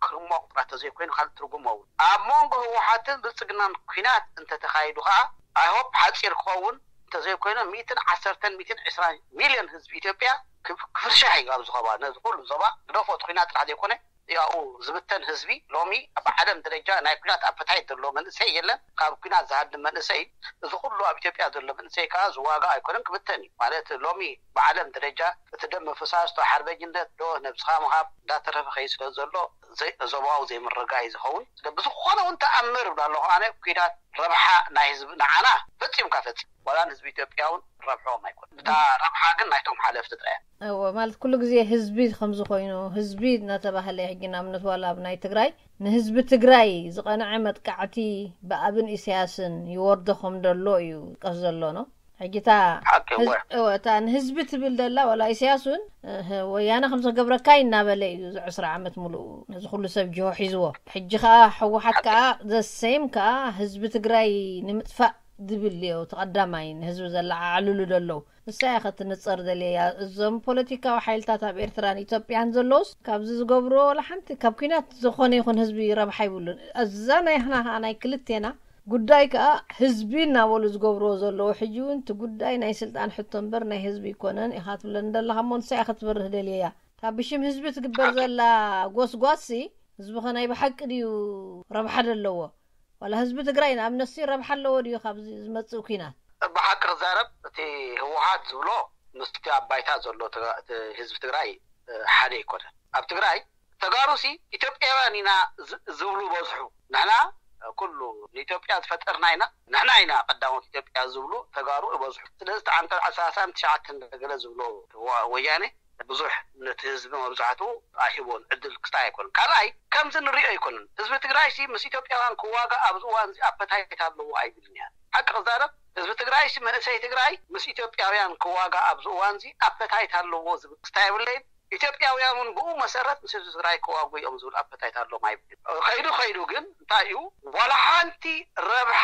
ክሞቕ ጥራሕ ተዘይኮይኑ ካልእ ትርጉም የብሉን። ኣብ መንጎ ህወሓትን ብልፅግናን ኩናት እንተተኻይዱ ከኣ ኣይሆፕ ሓፂር ክኸውን እንተዘይኮይኑ ሚእትን ዓሰርተን ሚእትን ዕስራን ሚልዮን ህዝቢ ኢትዮጵያ ክፍርሻሕ እዩ ኣብዚ ኸባ ነዚ ኩሉ ዞባ ግደፎ እቲ ኩናት ጥራሕ ዘይኮነ ያኡ ዝብተን ህዝቢ ሎሚ ኣብ ዓለም ደረጃ ናይ ኩናት ኣፐታይት ዘለዎ መንእሰይ የለን። ካብ ኩናት ዝሃድም መንእሰይ እዚ ኩሉ ኣብ ኢትዮጵያ ዘሎ መንእሰይ ከዓ ዝዋጋ ኣይኮነን ክብተን እዩ ማለት ሎሚ ብዓለም ደረጃ እቲ ደም ምፍሳስ ዶ ሓርበኝነት ዶ ነብስኻ ምሃብ እንዳተረፈ ከይ ስለ ዘሎ ዞባዊ ዘይምርጋይ ዝኸውን ብዝኾነ እውን ተኣምር ብላ ኣለኹ ኣነ ኩናት ረብሓ ናይ ህዝቢ ንዓና ፈፂምካ ፈፂም ዋላ ንህዝቢ ኢትዮጵያ እውን ረብሖም ኣይኮን እታ ረብሓ ግን ናይቶም ሓለፍቲ ጥራያ እወ ማለት ኩሉ ግዜ ህዝቢ ከምዝኮይኑ ህዝቢ እናተባህለ ሕጂ ንኣብነት ዋላ ኣብ ናይ ትግራይ ንህዝቢ ትግራይ ዝቀንዐ መጥቃዕቲ ብኣብን ኢሳያስን ይወርዶ ከም ደሎ እዩ ቀስ ዘሎ ነው ሕጂታ እወ እታ ንህዝቢ ትብል ደላ ዋላ ኢሳያስ እውን ወያነ ከም ዝገብረካ ይናበለ እዩ እዚ ዕስራ ዓመት ሙሉእ ነዚ ኩሉ ሰብ ጅሆ ሒዝዎ ሕጂ ከዓ ሕወሓት ከዓ ዘሰይም ከዓ ህዝቢ ትግራይ ንምጥፋእ ዝብል እዮ ተቐዳማይ ንህዝቢ ዘለዓዕልሉ ደለዉ ንሳ እያ ከትንፀር ደልየያ እዞም ፖለቲካዊ ሓይልታት ኣብ ኤርትራን ኢትዮጵያን ዘለውስ ካብዚ ዝገብርዎ ወላ ሓንቲ ካብ ኩናት ዝኾነ ይኹን ህዝቢ ረብሓ ይብሉን እዛ ናይ ህና ከዓ ናይ ክልቴና ጉዳይ ከዓ ህዝቢ እናበሉ ዝገብርዎ ዘለዉ ሕጂ እውን እቲ ጉዳይ ናይ ስልጣን ሕቶ እምበር ናይ ህዝቢ ይኮነን ኢካ ትብለኒ ዘለካ እሞ ንሳ እያ ከትበርህ ደልየያ ካብ ብሽም ህዝቢ ትግበር ዘላ ጎስጓሲ ህዝቢ ከ ናይ ብሓቂ ድዩ ረብሓ ደለዎ ዋላ ህዝቢ ትግራይ ንኣብነትሲ ረብሓ ኣለዎ ድዩ ካብዚ ዝመፅእ ኩናት? ብሓቂ ክዛረብ እቲ ህወሓት ዝብሎ ምስቲ ኣብ ባይታ ዘሎ ህዝቢ ትግራይ ሓደ ኣይኮነን። ኣብ ትግራይ ተጋሩሲ ኢትዮጵያውያን ኢና ዝብሉ በዝሑ። ንሕና ኩሉ ንኢትዮጵያ ዝፈጠርና ኢና፣ ንሕና ኢና ቀዳሞት ኢትዮጵያ ዝብሉ ተጋሩ ይበዝሑ። ስለዚ እቲ ዓንተር ዓሰርተ ትሽዓተ ገለ ዝብሎ ወያነ ብዙሕ ነቲ ህዝቢ መብዛሕትኡ ኣይህቦን፣ ዕድል ክስታይ ኣይኮነን። ካልኣይ ከምዚ ንሪኦ ኣይኮነን። ህዝቢ ትግራይ ሲ ምስ ኢትዮጵያውያን ክዋጋእ ኣብዚ እዋን እዚ ኣፐታይት ኣለዎ ኣይብልን እያ። ሓቂ ክዛረብ ህዝቢ ትግራይ ሲ መንእሰይ ትግራይ ምስ ኢትዮጵያውያን ክዋጋእ ኣብዚ እዋን እዚ ኣፐታይት ኣለዎ ዝብል ክስታይ የብለይን። ኢትዮጵያውያን እውን ብኡ መሰረት ምስ ህዝቢ ትግራይ ክዋጉ እዮም ዝብል ኣፐታይት ኣለዎም ኣይብል። ከይዱ ከይዱ ግን እንታይ እዩ፣ ዋላ ሓንቲ ረብሓ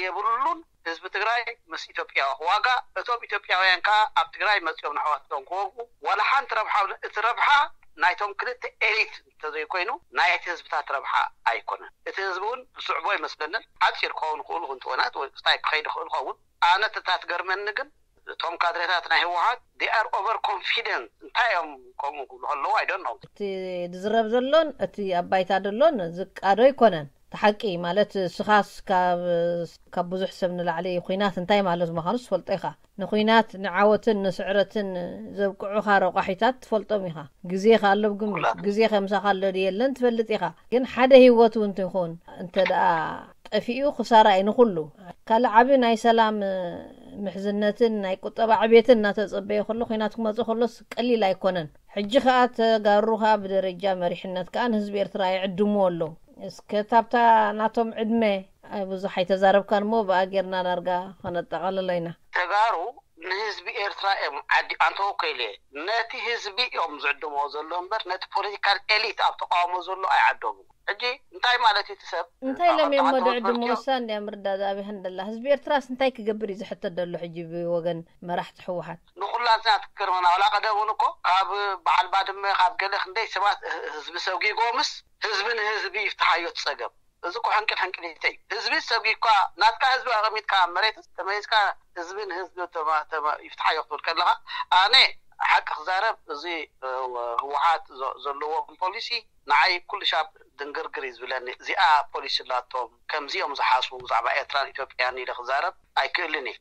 የብሉን ህዝቢ ትግራይ ምስ ኢትዮጵያ ክዋጋ። እቶም ኢትዮጵያውያን ከዓ ኣብ ትግራይ መፂኦም ንኣሕዋቶም ክወጉ ዋላ ሓንቲ ረብሓ የብሉን። እቲ ረብሓ ናይቶም ክልተ ኤሊት እንተዘይኮይኑ ናይቲ ህዝብታት ረብሓ ኣይኮነን። እቲ ህዝቢ እውን ዝስዕቦ ይመስለንን። ሓፂር ክኸውን ክእሉ እንትኾናት ወይ ክስታይ ክኸይድ ክእል ኸውን። ኣነ እታ ትገርመኒ ግን እቶም ካድሬታት ናይ ህወሓት they are over confident። እንታይ እዮም ከምኡ ክብሉ ከለዉ I don't know። እቲ ዝዝረብ ዘሎን እቲ ኣብ ባይታ ዘሎን ዝቃዶ ኣይኮነን። እቲ ሓቂ ማለት እስኻስ ካብ ካብ ብዙሕ ሰብ ንላዕሊ ኲናት እንታይ ማለት ምዃኑ ትፈልጦ ኢኻ። ንኲናት ንዓወትን ንስዕረትን ዘብቅዑኻ ረቋሒታት ትፈልጦም ኢኻ። ግዜ ከ ኣሎ ግን ግዜ ከምሳኻ ኣሎ ድዩ የለን ትፈልጥ ኢኻ። ግን ሓደ ህይወት እውን ትኹን እንተ ደኣ ጠፊኡ ክሳራ እዩ ንኹሉ። ካልእ ዓቢ ናይ ሰላም ምሕዝነትን ናይ ቁጠባ ዕቤትን እናተጸበየ ከሎ ኲናት ክመጽእ ከሎስ ቀሊል ኣይኮነን። ሕጂ ከኣ ተጋሩ ከኣ ብደረጃ መሪሕነት ከኣ ንህዝቢ ኤርትራ ይዕድምዎ ኣለዉ። እስከ ታብታ ናቶም ዕድመ ብዙሕ ኣይተዛረብካን እሞ ብኣ ጌርና ዳርጋ ከነጠቓልሎ ኢና። ተጋሩ ንህዝቢ ኤርትራ እዮም ዓዲ ኣንተወ ኮይለ ነቲ ህዝቢ እዮም ዝዕድምዎ ዘሎ እምበር ነቲ ፖለቲካል ኤሊት ኣብ ተቃውሞ ዘሎ ኣይዓደሙ። ሕጂ እንታይ ማለት እዩ እቲ ሰብ እንታይ ኢሎም እዮም ዶ ዕድምዎ? እሳ እንድያ ምርዳእ ዝኣብያ እንደላ ህዝቢ ኤርትራስ እንታይ ክገብር እዩ ዝሕተት ዘሎ ሕጂ ብወገን መራሕቲ ህወሓት? ንኩላትና ትክርመና ዋላ ቀደሙን እኮ ካብ በዓል ባድመ ካብ ገለ ክንደይ ሰባት ህዝቢ ሰጊጎምስ ህዝቢ ንህዝቢ ይፍትሓዮ እቲ ጸገም። እዚ እኮ ሕንቅል ሕንቅሊተይ ህዝቢ ሰጊግካ ናትካ ህዝቢ ኣቐሚጥካ ኣብ መሬትስ ተመሊስካ ህዝቢ ንህዝቢ ተማ- ተማ- ይፍትሓዮ ክትብል ከለኻ ኣነ ሓቂ ክዛረብ እዚ እ፣ ህወሓት ዘ- ዘለዎም ፖሊሲ ንዓይ ኩሉ ሻብ ድንግርግር እዩ ዝብለኒ። እዚኣ ፖሊሲ ኣላቶም ከምዚኦም ዝሓስቡ ብዛዕባ ኤርትራን ኢትዮጵያን ኢለ ክዛረብ ኣይክእልን እየ።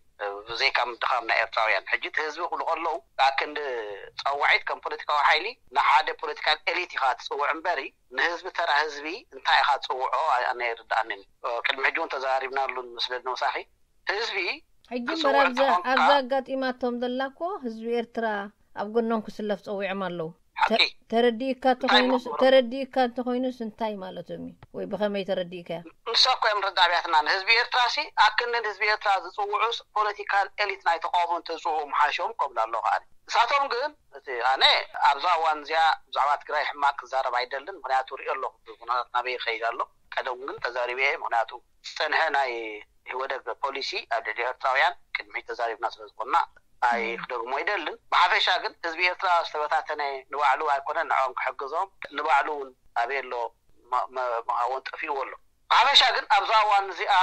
ብዘይካ ምድኻም ናይ ኤርትራውያን ሕጂ እቲ ህዝቢ ክብሉ ከለዉ ኣክንዲ ጸዋዒት ከም ፖለቲካዊ ሓይሊ ንሓደ ፖለቲካል ኤሊት ኢኻ ትጽውዕ እምበሪ ንህዝቢ ተራ ህዝቢ እንታይ ኢኻ ትጽውዖ ኣነ ይርድኣንን እዩ። ቅድሚ ሕጂ እውን ተዘራሪብናሉ መስለኒ ወሳኺ ህዝቢ ሕጂ ክጽውዕ እምበር ኣብዛ እንተኾንካ ኣብዛ ኣጋጢማቶም ዘላ እኮ ህዝቢ ኤርትራ ኣብ ጎኖም ክስለፍ ጸዊዖም ኣለዉ። ሓቂ ተረዲእካ እንታይ ተኾይኑስ ይገብሩ? ተረዲእካ እንተኾይኑስ እንታይ ማለቶም እዩ ወይ ብኸመይ ተረዲእካያ? ንሳ እኮ እዮም ረዳብያትና ንህዝቢ ኤርትራ ሲ ኣክንዲ ንህዝቢ ኤርትራ ዝጽውዑስ ፖለቲካል ኤሊት ናይ ተቃውሞ እንተዝጽውዑ ምሓሾም ከብሉ ኣለኹ ኣነ። ንሳቶም ግን እቲ ኣነ ኣብዛ እዋን እዚኣ ብዛዕባ ትግራይ ሕማቅ ክዛረብ ኣይደልን ምክንያቱ ሪኦ ኣለኹ እቲ ኩነታት ናበይ ይኸይድ ኣሎ። ቀደም ግን ተዛሪበ ምክንያቱ ዝፀንሐ ናይ ኢህወደግ ፖሊሲ ኣብ ልዕሊ ኤርትራውያን ቅድሚ ተዛሪብና ስለ ዝኾንና ኣይክደግሞ ኣይደልን። ብሓፈሻ ግን ህዝቢ ኤርትራ ዝተበታተነ ንባዕሉ ኣይኮነን ንዕኦም ክሕግዞም ንባዕሉ እውን ኣበይ ኣሎ መሃወን ጠፊእዎ ኣሎ። ብሓፈሻ ግን ኣብዛ እዋን እዚኣ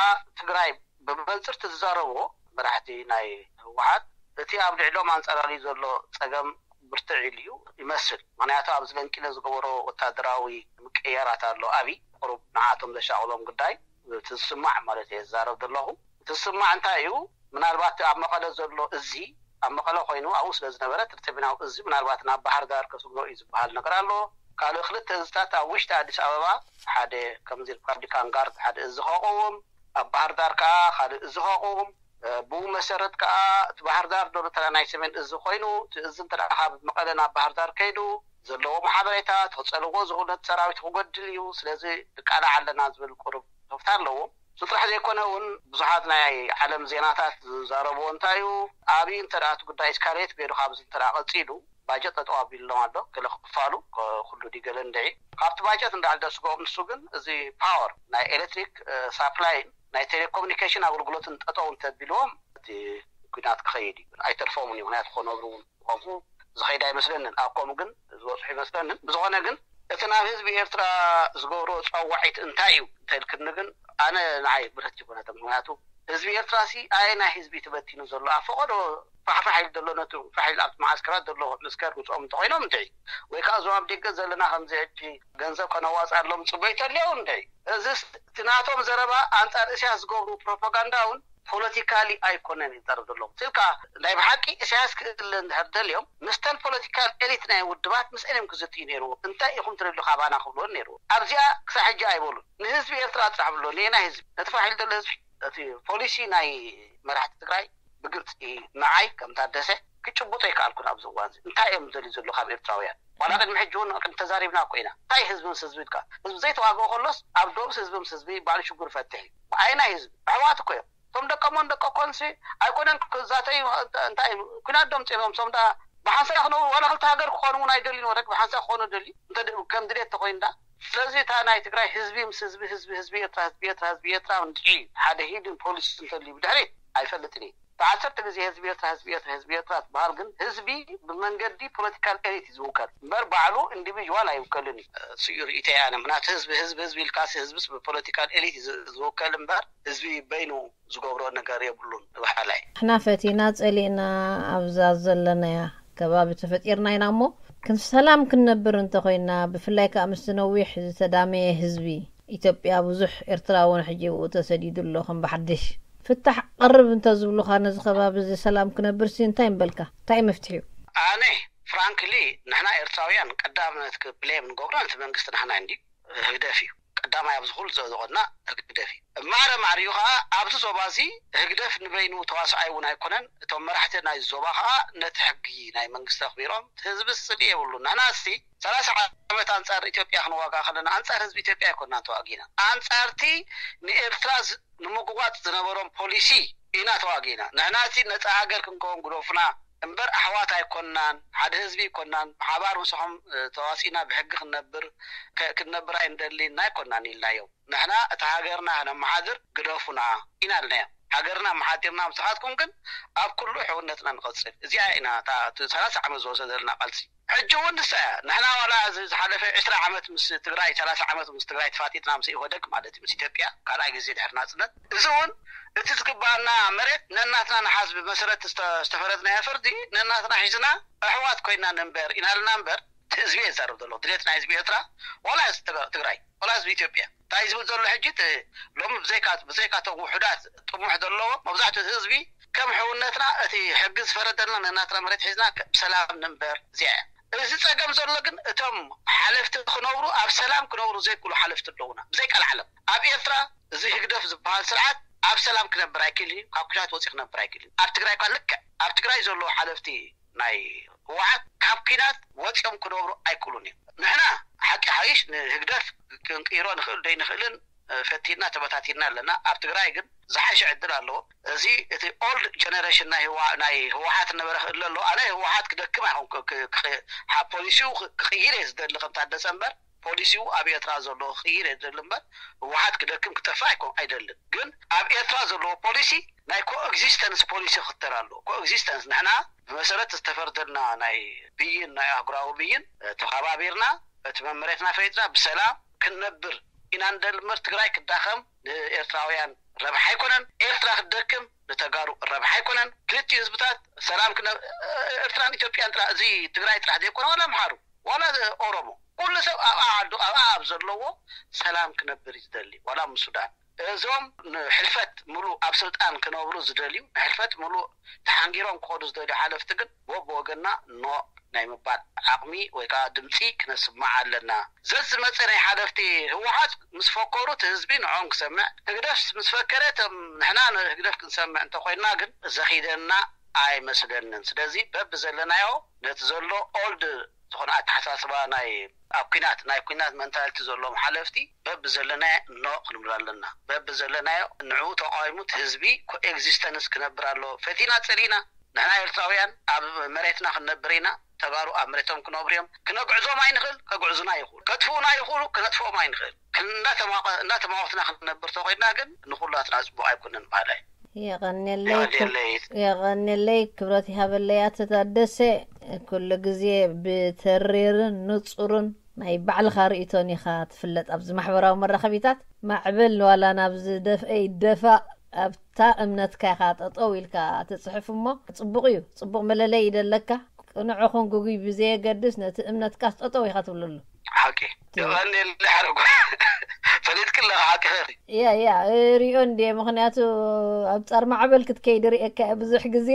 ትግራይ ብመንፅር እቲ ዝዛረብዎ መራሕቲ ናይ ህወሓት እቲ ኣብ ልዕሎም ኣንፃላልዩ ዘሎ ፀገም ብርትዕ ኢሉ እዩ ይመስል። ምክንያቱ ኣብዚ ለንቂነ ዝገበሮ ወታደራዊ ምቅይያራት ኣሎ ኣብይ ቁሩብ ንዓቶም ዘሻቕሎም ጉዳይ እቲ ዝስማዕ ማለት እየ ዝዛረብ ዘለኹ። እቲ ዝስማዕ እንታይ እዩ? ምናልባት ኣብ መቐለ ዘሎ እዚ ኣብ መቐለ ኮይኑ ኣብኡ ስለ ዝነበረ ትርትብናዊ እዚ ምናልባት ናብ ባህር ዳር ከስግሮ እዩ ዝበሃል ነገር ኣሎ። ካልእ ክልተ እዝታት ኣብ ውሽጢ ኣዲስ ኣበባ ሓደ ከምዚ ኢልካ ዲካንጋርድ ሓደ እዚ ከቕውም ኣብ ባህር ዳር ከዓ ካልእ እዚ ከቕውም ብኡ መሰረት ከዓ እቲ ባህር ዳር ዶ ተራ ናይ ሰሜን እዚ ኮይኑ እቲ እዚ እንተ ካብ መቐለ ናብ ባህር ዳር ከይዱ ዘለዎም ሓበሬታ ተፀልዎ ዝኽእሉ ነቲ ሰራዊት ክጎድል እዩ። ስለዚ ንቃላዕ ኣለና ዝብል ቁሩብ ቶፍታ ኣለዎም። እዚ ጥራሕ ዘይኮነ እውን ብዙሓት ናይ ዓለም ዜናታት ዝዛረብዎ እንታይ እዩ ኣብይ እንተ እቲ ጉዳይ እስካሌት ገይሩ ካብዚ እንተ ቀፂሉ ባጀት ጠጠው ኣቢልሎም ኣሎ ገለ ክፋሉ ኩሉ ዲ ገለ እንድዒ ካብቲ ባጀት እንዳዕል ደስጎም ንሱ ግን እዚ ፓወር ናይ ኤሌክትሪክ ሳፕላይ ናይ ቴሌኮሙኒኬሽን ኣገልግሎትን ጠጠው እንተቢልዎም እቲ ኩናት ክኸይድ እዩ ኣይተርፎምን እዩ ምክንያቱ ክነብሩ እውን ከምኡ ዝኸይድ ኣይመስለንን ኣብ ከምኡ ግን ዝበፅሑ ይመስለንን ብዝኾነ ግን እቲ ናብ ህዝቢ ኤርትራ ዝገብሮ ፃዋዒት እንታይ እዩ እንተልክኒ ግን ኣነ ንዓይ ብረት ይኮነተ ምክንያቱ ህዝቢ ኤርትራ ሲ ኣየ ናይ ህዝቢ ተበቲኑ ዘሎ ኣብ ፈቐዶ ፋሕፋሕ ኢሉ ዘሎ ነቲ ፋሕ ኢሉ ኣብቲ መዓስከራት ዘሎ ምስከር ምፅኦም እንተኮይኖም እንድዒ ወይ ከዓ እዞም ኣብ ደገ ዘለና ከምዚ ሕጂ ገንዘብ ከነዋፅኣሎም ፅበይ ተልዮም እንድዒ እዚ እቲ ናቶም ዘረባ ኣንፃር እስያስ ዝገብሩ ፕሮፓጋንዳ እውን ፖለቲካሊ ኣይኮነን ይዛረብ ዘለኹ። ስልካ ናይ ብሓቂ ኢሳያስ ክእለ እንድሕር ደልዮም፣ ምስተን ፖለቲካል ኤሊት ናይ ውድባት ምስአን እዮም ክዝትዩ ነይርዎም። እንታይ ኢኹም ትደልዩ ካባና ክብልዎ ነይርዎም። ኣብዚኣ ክሳብ ሕጂ ኣይበሉን። ንህዝቢ ኤርትራ ኣጽናዕብሎ፣ ንየናይ ህዝቢ? ነቲ ፋሕ ኢሉ ዘሎ ህዝቢ። እቲ ፖሊሲ ናይ መራሕቲ ትግራይ ብግልጺ ንዓይ ከም ታደሰ ክጭብጦ ኣይከኣልኩን ኣብዚ እዋን እዚ። እንታይ እዮም ዝደልዩ ዘለዉ ካብ ኤርትራውያን? ዋላ ቅድሚ ሕጂ እውን ቅድሚ ተዛሪብና እኮ ኢና። እንታይ ህዝቢ ምስ ህዝቢ ኢልካ? ህዝቢ ዘይተዋግኦ ከሎስ ኣብ ዶብስ ህዝቢ ምስ ህዝቢ ባዕሉ ሽግሩ ይፈትሕ እዩ። ኣየናይ ህዝቢ? ኣሕዋት እኮ እዮም። እቶም ደቀሞን ደቀኮንሲ ኣይኮነን ክዛተዩ፣ እንታይ ኩናት ዶም ፂኦም ሶም ዳ ብሓንሳእ ክነብሩ ዋላ ክልተ ሃገር ክኾኑ እውን ኣይደልዩን። ወረግ ብሓንሳእ ክኾኑ ደልዩ እንተ ደ- ከም ድሌት ተኮይኑ ዳ። ስለዚ እታ ናይ ትግራይ ህዝቢ ምስ ህዝቢ፣ ህዝቢ ህዝቢ ኤርትራ፣ ህዝቢ ኤርትራ፣ ህዝቢ ኤርትራ እንድዒ ሓደ ሂድን ፖሊሲ እንተልዩ ብድሕሪት ኣይፈልጥን እዩ። ብዓሰርተ ግዜ ህዝቢ ኤርትራ፣ ህዝቢ ኤርትራ፣ ህዝቢ ኤርትራ ትበሃል፣ ግን ህዝቢ ብመንገዲ ፖለቲካል ኤሊት እዩ ዝውከል እምበር ባዕሉ ኢንዲቪዥዋል ኣይውከልን እዩ። ስዩ ርእይቶ እያ። ምክንያቱ ህዝቢ ህዝቢ ህዝቢ ኢልካሲ ህዝብስ ብፖለቲካል ኤሊት እዩ ዝ- ዝውከል እምበር ህዝቢ በይኑ ዝገብሮ ነገር የብሉን። ብሓላይ ንሕና ፈቲና ጸሊእና ኣብዛ ዘለናያ ከባቢ ተፈጢርና ኢና እሞ፣ ክን ሰላም ክንነብር እንተኾይና፣ ብፍላይ ከኣ ምስቲ ነዊሕ ዝተዳመየ ህዝቢ ኢትዮጵያ፣ ብዙሕ ኤርትራ እውን ሕጂ ብኡ ተሰዲዱ ኣሎ ከም ብሓድሽ። ፍታሕ ቀርብ እንተዝብሉኻ፣ ነዚ ከባቢ እዚ ሰላም ክነብርሲ እንታይ ምበልካ? እንታይ እዩ መፍትሒኡ? ኣነ ፍራንክሊ፣ ንሕና ኤርትራውያን ቀዳምነት ብሌም ንገብሮ ነቲ መንግስቲ ንሕና እንዲ ህግደፍ እዩ። ቀዳማይ ኣብዚ ኩሉ ዘዘቆና ህግደፍ እዩ። ማዕረ ማዕሪኡ ከዓ ኣብዚ ዞባ እዚ ህግደፍ ንበይኑ ተዋስኣይ እውን ኣይኮነን። እቶም መራሕቲ ናይ ዞባ ከዓ ነቲ ሕጊ ናይ መንግስቲ ኣኽቢሮም ህዝቢ ስፅሊ የብሉ። ንሕና እስቲ ሰላሳ ዓመት ኣንፃር ኢትዮጵያ ክንዋጋ ከለና ኣንፃር ህዝቢ ኢትዮጵያ ኣይኮንና ተዋጊና። ኣንፃርቲ ንኤርትራ ዝ- ንምጉዋፅ ዝነበሮም ፖሊሲ ኢና ተዋጊና። ንሕና እቲ ነፃ ሃገር ክንከውን ግደፉና እምበር ኣሕዋት ኣይኮናን፣ ሓደ ህዝቢ ኣይኮናን። ብሓባር ምሳኹም እ፣ ተዋሲና ብሕጊ ክንነብር ከ- ክንነብር ኣይንደሊን ኣይኮናን ኢልናዮም። ንሕና እቲ ሃገርና ከነመሓድር ግደፉና ኢና ኢልናዮም። ሃገርና መሓዲርና ምሳኻትኩም ግን ኣብ ኩሉ ሕውነትና ንቐፅል። እዚኣ ኢና እታ እቲ ሰላሳ ዓመት ዝወሰደልና ቃልሲ። ሕጂ እውን ንሳ እያ። ንሕና ዋላ እዚ ዝሓለፈ ዕስራ ዓመት ምስ ትግራይ፣ ሰላሳ ዓመት ምስ ትግራይ ተፋጢጥና ምስ ኢህወደግ ማለት እዩ፣ ምስ ኢትዮጵያ ካልኣይ ግዜ ድሕሪ ናፅነት። እዚ እውን እቲ ዝግባኣና መሬት ነናትና ንሓዝ ብመሰረት ዝተ- ዝተፈረድናዮ ፍርዲ ነናትና ሒዝና ኣሕዋት ኮይና ንንበር ኢና ልና እምበር እቲ ህዝቢ እየ ዝዛረብ ዘለኹ። ድሌት ናይ ህዝቢ ኤርትራ ዋላ ህዝቢ ትግ- ትግራይ ዋላ ህዝቢ ኢትዮጵያ እንታይ ዝብል ዘሎ ሕጂ እቲ ሎሚ ብዘይካ ብዘይካቶም ውሑዳት ጥሙሕ ዘለዎ መብዛሕትኡ ህዝቢ ከም ሕውነትና እቲ ሕጊ ዝፈረደልና ነናትና መሬት ሒዝና ከ- ብሰላም ንንበር እዚኣ እያ። እዚ ጸገም ዘሎ ግን እቶም ሓለፍቲ ክነብሩ ኣብ ሰላም ክነብሩ ዘይክእሉ ሓለፍቲ ኣለውና። ብዘይ ቃል ዓለም ኣብ ኤርትራ እዚ ህግደፍ ዝበሃል ስርዓት ኣብ ሰላም ክነብር ኣይክእልን እዩ። ካብ ኩናት ወፂ ክነብር ኣይክእልን። ኣብ ትግራይ እኳ ልክዕ ኣብ ትግራይ ዘለዉ ሓለፍቲ ናይ ህወሓት ካብ ኩናት ወፂኦም ክነብሩ ኣይክእሉን እዮም። ንሕና ሓቂ ሓይሽ ንህግደፍ ክንቅይሮ ንኽእል ዶ ይንኽእልን ፈቲና ተበታቲና ኣለና። ኣብ ትግራይ ግን ዝሓሸ ዕድል ኣለዎ። እዚ እቲ ኦልድ ጀነሬሽን ናይ ህዋ- ናይ ህወሓት ነበረ ክእል ኣሎ። ኣነ ህወሓት ክደክም ኣይኮን ፖሊሲው ክቅይር እየ ዝደሊ ከም ታደሰ እምበር ፖሊሲው ኣብ ኤርትራ ዘሎ ክቅይር እየ ዝደሊ እምበር ህወሓት ክደክም ክጠፍእ ኣይኮን ኣይደልን። ግን ኣብ ኤርትራ ዘለዎ ፖሊሲ ናይ ኮኤግዚስተንስ ፖሊሲ ክክተል ኣለዎ። ኮኤግዚስተንስ ንሕና ብመሰረት ዝተፈርደልና ናይ ብይን ናይ ኣህጉራዊ ብይን ተኸባቢርና እቲ መመሬትና ፈሊጥና ብሰላም ክንነብር ኢና ንደሊ እምበር ትግራይ ክዳኸም ንኤርትራውያን ረብሓ ኣይኮነን። ኤርትራ ክትደክም ንተጋሩ ረብሓ ኣይኮነን። ክልቲኡ ህዝብታት ሰላም ክነ- ኤርትራን ኢትዮጵያን ጥራሕ እዚ ትግራይ ጥራሕ ዘይኮነ ዋላ ኣምሓሩ ዋላ ኦሮሞ ኩሉ ሰብ ኣብኣ ዓዱ ኣብኣ ኣብ ዘለዎ ሰላም ክነብር እዩ ዝደሊ ዋላ ምስ ሱዳን። እዞም ንሕልፈት ምሉእ ኣብ ስልጣን ክነብሩ ዝደልዩ ንሕልፈት ምሉእ ተሓንጊሮም ክኸዱ ዝደልዩ ሓለፍቲ ግን በብወገንና ኖ ናይ ምባል ዓቕሚ ወይ ከዓ ድምፂ ክነስምዕ ኣለና። ዘዝመፀ ናይ ሓለፍቲ ህወሓት ምስ ፈከሩ እቲ ህዝቢ ንዖም ክሰምዕ ህግደፍ ምስ ፈከረ እቶም ንሕና ንህግደፍ ክንሰምዕ እንተኮይንና ግን ዘኺደና ኣይመስለንን። ስለዚ በብዘለናዮ ነቲ ዘሎ ኦልድ ዝኾነ ኣተሓሳስባ ናይ ኣብ ኩናት ናይ ኩናት መንታሊቲ ዘለዎም ሓለፍቲ በብዘለናዮ ኖ ክንብል ኣለና። በብዘለናዮ ንዕኡ ተቃዊሙ እቲ ህዝቢ ኮኤግዚስተንስ ክነብር ኣለዎ። ፈቲና ጸሊእና ንሕና ኤርትራውያን ኣብ መሬትና ክንነብር ኢና። ተጋሩ ኣብ መሬቶም ክነብሩ እዮም። ክነግዕዞም ኣይንኽእል፣ ከግዕዙና ይኽእሉ። ከጥፍኡና ይኽእሉ፣ ክነጥፍኦም ኣይንኽእል። እንዳተማወትና ክንነብር ተኮይና ግን ንኩላትና ፅቡቅ ኣይኮነን ባህላይ። የቐንየለይ ክብረት ይሃበለይ ኣቶ ታደሰ። ኩሉ ግዜ ብተሪርን ንፁርን ናይ ባዕልኻ ርእይቶን ኢኻ ትፍለጥ ኣብዚ ማሕበራዊ መራኸቢታት። ማዕበል ዋላ ናብ ዝደፍአ ይደፋእ ኣብታ እምነትካ ኢኻ ጠጠው ኢልካ ትፅሕፍ እሞ ፅቡቕ እዩ። ፅቡቕ መለለይ እዩ ደለካ። ቅኑዕ ኹን ግጉይ ብዘየገድስ ነቲ እምነትካስ ጠጠው ኢኻ ትብለሉ። ሓቂ። የቐንየለይ ሓረጓ። ሪእክለ ሓቂ ኸሪ ያ ያ ሪኦ እንዴ ምክንያቱ ኣብ ጻር ማዕበል ክትከይድ ሪእካ ብዙሕ ግዜ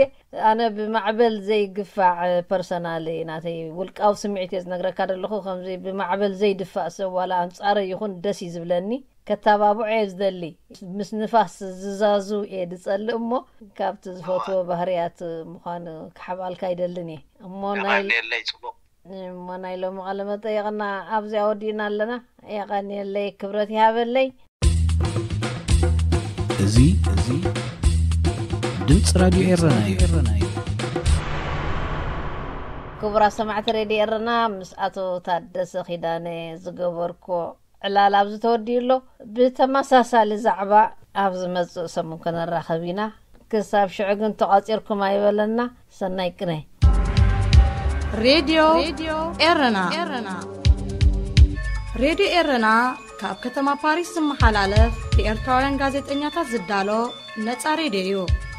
ኣነ ብማዕበል ዘይግፋዕ ፐርሰናል ናተይ ውልቃዊ ስምዒት እየ ዝነግረካ ዘለኹ። ከምዚ ብማዕበል ዘይድፋእ ሰብ ዋላ ኣንጻረ ይኹን ደስ እዩ ዝብለኒ። ከተባብዖ እየ ዝደሊ። ምስ ንፋስ ዝዛዙ እየ ዝጸልእ እሞ ካብቲ ዝፈትዎ ባህርያት ምዃን ክሓብኣልካ ኣይደልን እየ። እሞ ናይ የቐንየለይ። ጽቡቕ። እሞ ናይ ሎሚ ቃለ መጠይቕና ኣብዚኣ ወዲእና ኣለና። የቐንየለይ፣ ክብረት ይሃበለይ። እዚ እዚ ድምፂ ራድዮ ኤረና እዩ። ክቡራት ሰማዕቲ ሬድዮ ኤረና፣ ምስ ኣቶ ታደሰ ኪዳነ ዝገበርኮ ዕላል ኣብዚ ተወዲኡ ኣሎ። ብተመሳሳሊ ዛዕባ ኣብ ዝመጽእ ሰሙን ክንራኸብ ኢና። ክሳብ ሽዑ ግን ተቋጺርኩም ኣይበለና። ሰናይ ቅነ። ሬድዮ ኤረና። ሬድዮ ኤረና ካብ ከተማ ፓሪስ ዝመሓላለፍ ብኤርትራውያን ጋዜጠኛታት ዝዳሎ ነጻ ሬድዮ እዩ።